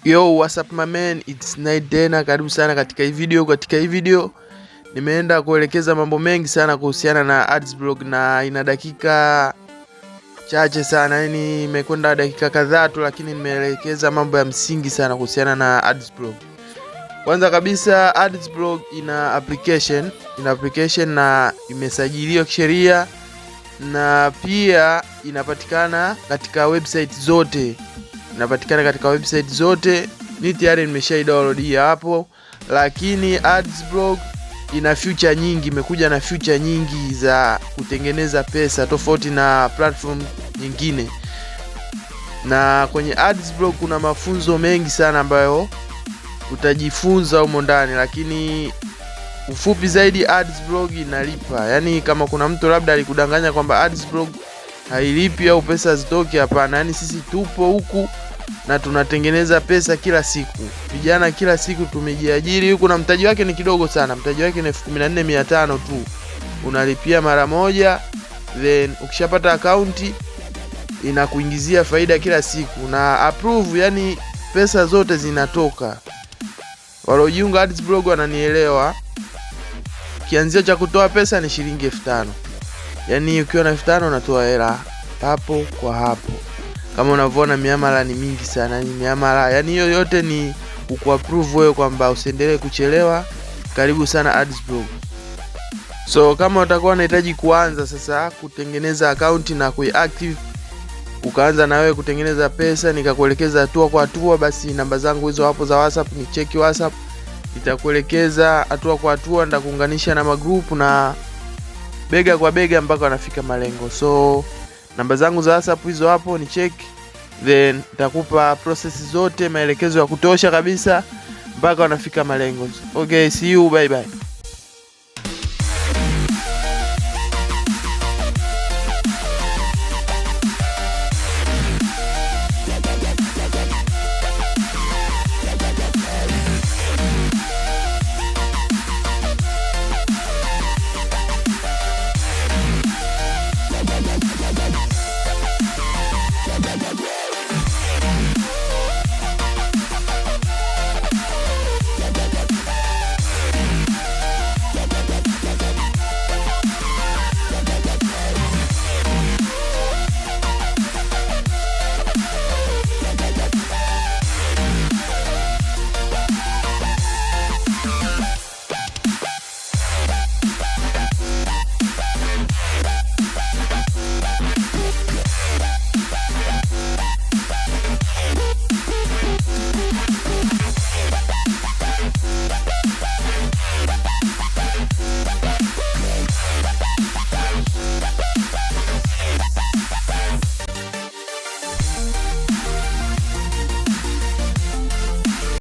Yo, what's up my man, it's Night tena, karibu sana katika hii video. Katika hii video nimeenda kuelekeza mambo mengi sana kuhusiana na AdsBlog na ina dakika chache sana, yani imekwenda dakika kadhaa tu, lakini nimeelekeza mambo ya msingi sana kuhusiana na AdsBlog. Kwanza kabisa AdsBlog ina application na imesajiliwa kisheria na pia inapatikana katika website zote, inapatikana katika website zote. Ni tayari nimeshai download hii hapo, lakini AdsBlog ina feature nyingi, imekuja na feature nyingi za kutengeneza pesa tofauti na platform nyingine. Na kwenye AdsBlog kuna mafunzo mengi sana ambayo utajifunza humo ndani, lakini ufupi zaidi AdsBlog inalipa. Yaani kama kuna mtu labda alikudanganya kwamba AdsBlog hailipi au pesa hazitoki, hapana. Yaani sisi tupo huku na tunatengeneza pesa kila siku, vijana kila siku tumejiajiri huku, na mtaji wake ni kidogo sana. Mtaji wake ni 14,500 tu, unalipia mara moja, then ukishapata akaunti inakuingizia faida kila siku na approve, yani pesa zote zinatoka. Waliojiunga AdsBlog wananielewa. Kianzio cha kutoa pesa ni shilingi 5,000. Yaani ukiwa na 5,000 unatoa hela papo kwa hapo. Kama unavyoona miamala ni mingi sana, ni miamala, yani hiyo yote ni kukuapprove wewe kwamba usiendelee kuchelewa. Karibu sana AdsBlog. So kama utakuwa unahitaji kuanza sasa kutengeneza akaunti na kuiactive ukaanza na wewe kutengeneza pesa, nikakuelekeza hatua kwa hatua, basi namba zangu hizo hapo za WhatsApp, ni cheki WhatsApp, nitakuelekeza hatua kwa hatua, nitakuunganisha na magrupu na bega kwa bega mpaka wanafika malengo. So namba zangu za WhatsApp hizo hapo, ni check, then nitakupa process zote, maelekezo ya kutosha kabisa mpaka wanafika malengo. Okay, see you, bye bye.